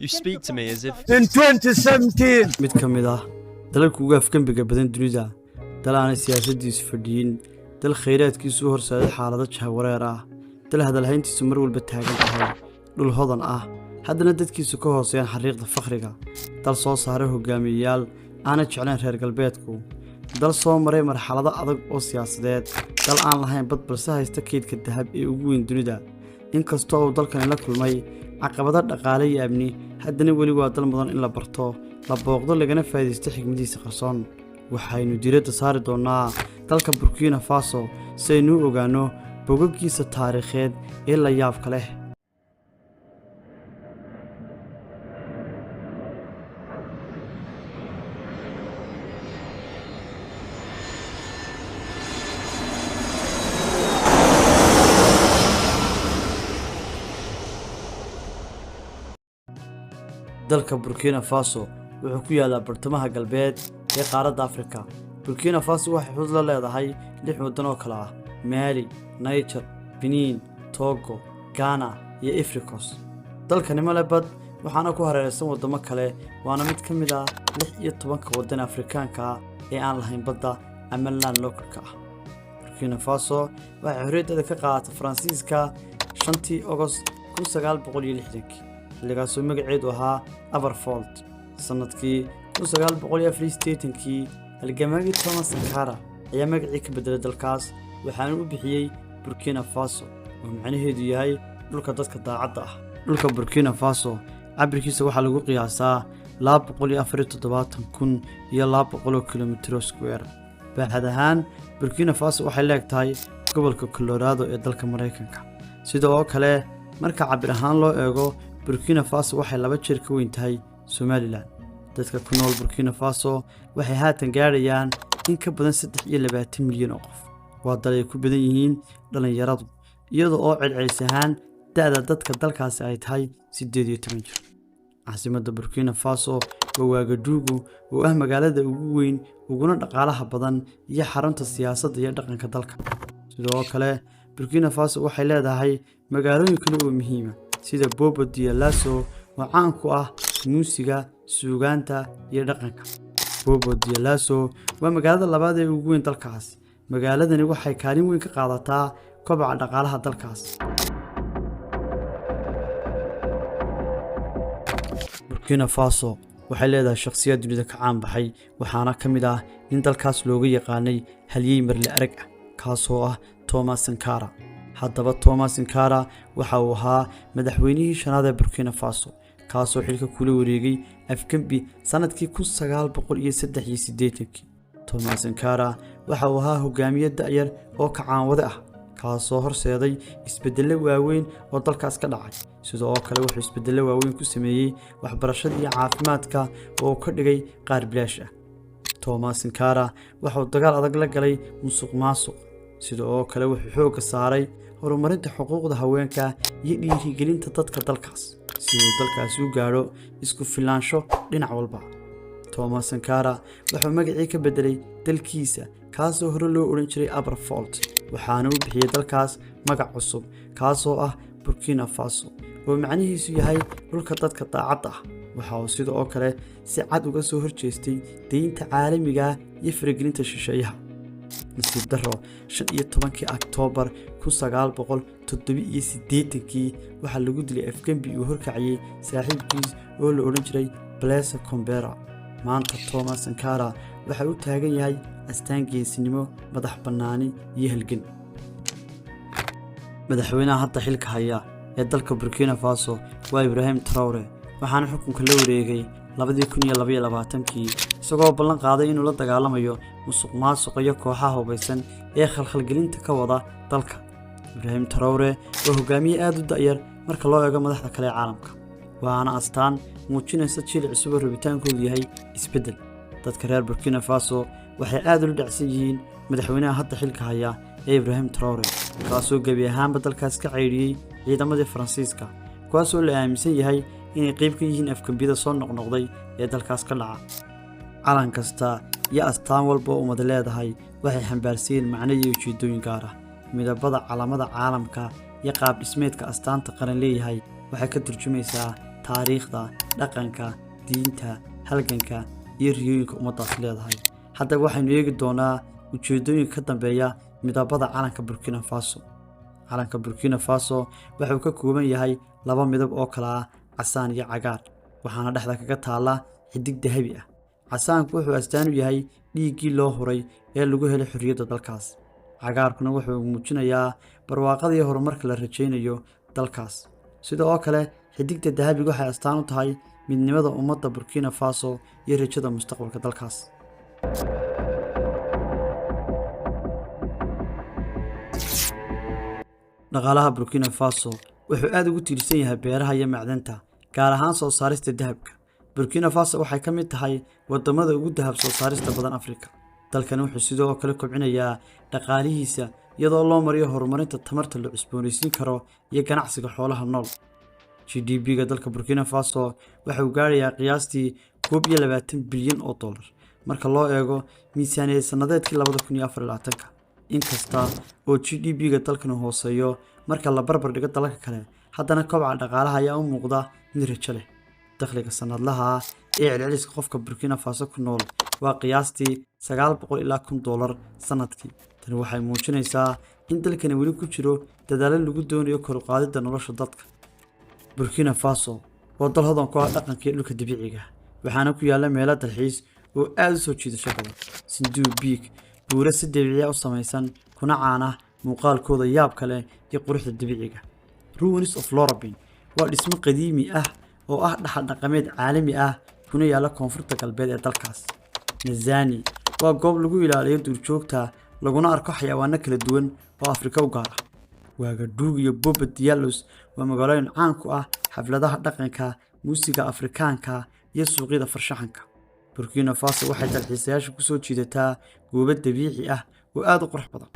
You speak to me as if In 2017, Mid ka mid ah dalalka ugu afgembiga badan dunida, dal aanay siyaasaddiisu fadhiyin, dal khayraadkiisu u horseeday xaalado jahawareer ah, dal hadalhayntiisu mar walba taagan tahay, dhul hodan ah haddana dadkiisu ka hooseeyaan xariiqda fakhriga, dal soo saaray hogaamiyeyaal aanay jeclayn reer galbeedku, dal soo maray marxalado adag oo siyaasadeed, dal aan lahayn bad balse haysta kaydka dahab ee ugu weyn dunida. Inkastoo uu dalkani la kulmay caqabado dhaqaale iyo amni, haddana weli waa dal mudan in la barto, la booqdo, lagana faa'iidaysto xigmadiisa qarsoon. Waxaynu diiradda saari doonnaa dalka Burkina Faso si aynu u ogaanno bogaggiisa taariikheed ee la yaabka leh. Dalka Burkina Faso wuxuu ku yaallaa bartamaha galbeed ee qaaradda Afrika. Burkina Faso waxay xuduud la leedahay lix waddan oo kale ah: Maali, Niger, Benin, Togo, Ghana iyo Ivory Coast. Dalkani ma leh bad, waxaana ku hareeraysan waddamo kale, waana mid ka mid ah 16-ka waddan Afrikaanka ah ee aan lahayn badda ama landlocked-ka ah. Burkina Faso waxay xorriyaddeeda ka qaadatay Faransiiska 5-tii Ogost 1960-kii, xilligaasoo magaceedu ahaa Upper Volta. Sannadkii 1984-kii, halgamaagii Thomas Sankara ayaa magacii ka bedelay dalkaas, waxaana u bixiyey Burkina Faso, oo macnaheedu yahay dhulka dadka daacadda ah. Dhulka Burkina Faso cabirkiisa waxaa lagu qiyaasaa 274,200 kilomitro square. Baaxad ahaan, Burkina Faso waxay leeg tahay gobolka Colorado ee dalka Maraykanka. Sida oo kale, marka cabir ahaan loo eego, Burkina Faso waxay laba jeer ka weyn tahay Somaliland. Dadka ku nool Burkina Faso waxay haatan gaadhayaan in ka badan 23 milyan oo qof. Waa dal ay ku badan yihiin dhallinyaradu, iyada oo celcelis ahaan da'da dadka dalkaasi ay tahay 18 jir. Caasimadda Burkina Faso waa Waagaduugu, oo ah magaalada ugu weyn uguna dhaqaalaha badan iyo xarunta siyaasadda iyo dhaqanka dalka. Sidoo kale, Burkina Faso waxay leedahay magaalooyin kale oo muhiima, sida Bobo Dioulasso oo caan ku ah muusiga, suugaanta iyo dhaqanka. Bobo Dioulasso waa magaalada labaad ee ugu weyn dalkaas. Magaaladani waxay kaalin weyn ka qaadataa kobaca dhaqaalaha dalkaas. Burkina Faso waxay leedahay shakhsiyaad dunida ka caan baxay, waxaana ka mid ah nin dalkaas looga yaqaanay halyey marle arag ah, kaasoo ah Thomas Sankara. Haddaba, Thomas Sankara waxa uu ahaa madaxweynihii shanaad ee Burkina Faso, kaasoo xilka kula wareegay afgembi sanadkii 1983-kii. Thomas Sankara waxa uu ahaa hogaamiye da'yar oo kacaanwade ah, kaasoo horseeday isbeddello waaweyn oo dalkaas ka dhacay. Sidoo kale, wuxuu isbeddello waaweyn ku sameeyey waxbarashada iyo caafimaadka oo uu ka dhigay qaar bilaash ah. Thomas Sankara waxa uu dagaal adag la galay musuq maasuq. Sidoo kale, wuxuu xoogga saaray horumarinta xuquuqda haweenka iyo dhiirigelinta dadka dalkaas si uu dalkaasi u gaadho isku filnaansho dhinac walba. Thomas Sankara wuxuu magacii ka bedelay dalkiisa, kaasoo hore loo odhan jiray Upper Volta, waxaana u bixiyey dalkaas magac cusub, kaasoo ah Burkina Faso, oo macnihiisu yahay dhulka dadka daacadda ah. Waxa uu sidoo kale si cad uga soo horjeestay deynta caalamiga iyo faragelinta shisheeyaha. Nasiib darro, 15-kii Oktoobar 1987-kii waxaa lagu dilay afgembi uu horkacayay saaxiibkiis oo la odhan jiray Blaise Compaoré. Maanta, Thomas Sankara waxa uu taagan yahay astaan geesinimo, madax bannaani iyo halgan. Madaxweynaha hadda xilka haya ee dalka Burkina Faso waa Ibrahim Traore, waxaana xukunka la wareegay 2022-kii, isagoo ballan qaaday inuu la dagaalamayo musuq maasuqa iyo kooxaha hubaysan ee khalkhalgelinta ka wada dalka. Ibrahim Traore waa hogaamiye aad u da'yar marka loo eego madaxda kale ee caalamka, waana astaan muujinaysa jiil cusub oo rabitaankoodu yahay isbeddel. Dadka reer Burkina Faso waxay aad ula dhacsan yihiin madaxweynaha hadda xilka haya ee Ibrahim Traore, kaasoo gebi ahaanba dalkaas ka caydhiyey ciidamadii Faransiiska, kuwaasoo la aaminsan yahay inay qayb ka yihiin afgembiyada soo noqnoqday ee dalkaas ka dhaca. Calan kasta iyo astaan walba oo ummad leedahay waxay xambaarsiiyeen macno iyo ujeeddooyin gaar ah. Midabada calamada caalamka iyo qaab dhismeedka astaanta qaran leeyahay waxay ka turjumaysaa Taariikhda, dhaqanka, diinta, halganka iyo riyooyinka ummaddaasi leedahay. Haddaba waxaynu eegi doonaa ujeeddooyinka ka dambeeya midabada calanka Burkina Faso. Calanka Burkina Faso waxauu ka kooban yahay laba midab oo kala ah casaan iyo cagaar, waxaana dhexda kaga taalla xidig dahabi ah. Casaanku wuxuu astaan u yahay dhiiggii loo huray ee lagu helay xorriyadda dalkaas. Cagaarkuna wuxuu muujinayaa barwaaqada iyo horumarka la rajaynayo dalkaas. Sidoo oo kale, xidigta dahabiga waxay astaan u tahay midnimada ummadda Burkina Faso iyo rajada mustaqbalka dalkaas. Dhaqaalaha Burkina Faso wuxuu aad ugu tiirsan yahay beeraha iyo macdanta, gaar ahaan soo saarista dahabka. Burkina Faso waxay ka mid tahay wadamada ugu dahab soo saarista badan Afrika. Dalkani wuxuu sidoo kale kobcinayaa dhaqaalihiisa iyadoo loo mariyo horumarinta tamarta la cusboonaysiin karo iyo ganacsiga xoolaha nool. GDP-ga dalka Burkina Faso waxa uu gaarayaa qiyaastii 21 bilyan oo dollar marka loo eego miisaaniyad sanadeedkii 2024-ka. Inkasta oo GDP-ga dalkani hooseeyo marka la barbar dhigo dalalka kale, haddana kobaca dhaqaalaha ayaa u muuqda mid rajo leh. Dakhliga sanadlaha ah ee celceliska qofka Burkina Faso ku nool waa qiyaastii 900 ilaa 1000 dollar sanadkii. Tani waxay muujinaysaa in dalkani weli ku jiro dadaallo lagu doonayo kor u qaadidda nolosha dadka. Burkina Faso waa dal hodan ku ah dhaqanka iyo dhulka dabiiciga, waxaana ku yaalla meelo dalxiis oo aad u soo jiidasho badan. Sindou Peak, buuro si dabiici ah u samaysan kuna caan ah muuqaalkooda yaabka leh iyo quruxda dabiiciga. Ruins of Lorobin waa dhismo qadiimi ah oo ah dhaxal dhaqameed caalami ah, kuna yaalla koonfurta galbeed ee dalkaas. Nosani waa goob lagu ilaaliyo duurjoogta, laguna arko xayawaano kala duwan oo Afrika u gaar ah. Waagaduug iyo Bobo Dioulasso waa magaalooyin caan ku ah xafladaha dhaqanka, muusiga Afrikaanka iyo suuqyada farshaxanka. Burkina Faso waxay dalxiisayaasha ku soo jiidataa goobo dabiici ah oo aad u qurux badan.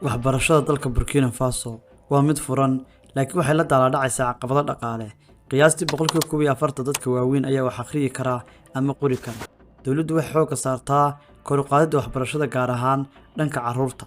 Waxbarashada dalka Burkina Faso waa mid furan, laakiin waxay la daalaa dhacaysaa caqabado dhaqaale. Qiyaastii 41% dadka waaweyn ayaa wax akhriyi kara ama qori kara. Dowladdu waxay xoogga saartaa kor u qaadidda waxbarashada, gaar ahaan dhanka carruurta.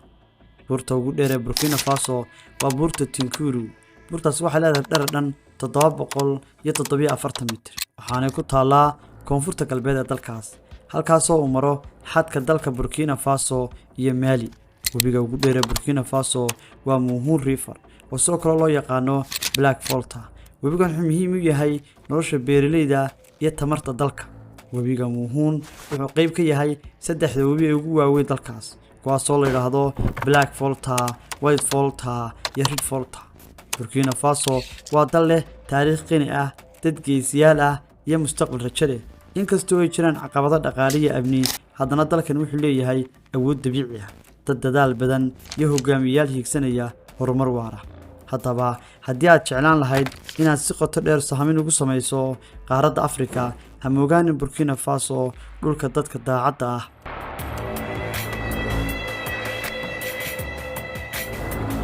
Buurta ugu dheer ee Burkina Faso waa buurta Tinkuru. Buurtaasi waxay leedahay dherer dhan 747 mitir, waxaanay ku taallaa koonfurta galbeed ee dalkaas, halkaasoo uu maro xadka dalka Burkina Faso iyo Mali. Webiga ugu dheer ee Burkina Faso waa Mouhoun River, oo sidoo kale loo yaqaano Black Volta. Webigan wuxuu muhiim u yahay nolosha beeraleyda iyo tamarta dalka. Webiga Mouhoun wuxuu qayb ka yahay saddexda webi ee ugu waaweyn dalkaas, kuwaasoo la yidhaahdo Black Volta, White Volta iyo Red Volta. Burkina Faso waa dal leh taariikh qani ah, dad geesiyaal ah iyo mustaqbal rajo leh. Inkastoo ay jiraan caqabado dhaqaale iyo amni, haddana dalkan wuxuu leeyahay awood dabiici ah, dad dadaal badan iyo hogaamiyayaal hiigsanaya horumar waara. Haddaba, haddii aad jeclaan lahayd inaad si qoto dheer sahamin ugu samayso qaaradda Afrika, ha moogaanin Burkina Faso, dhulka dadka daacadda ah.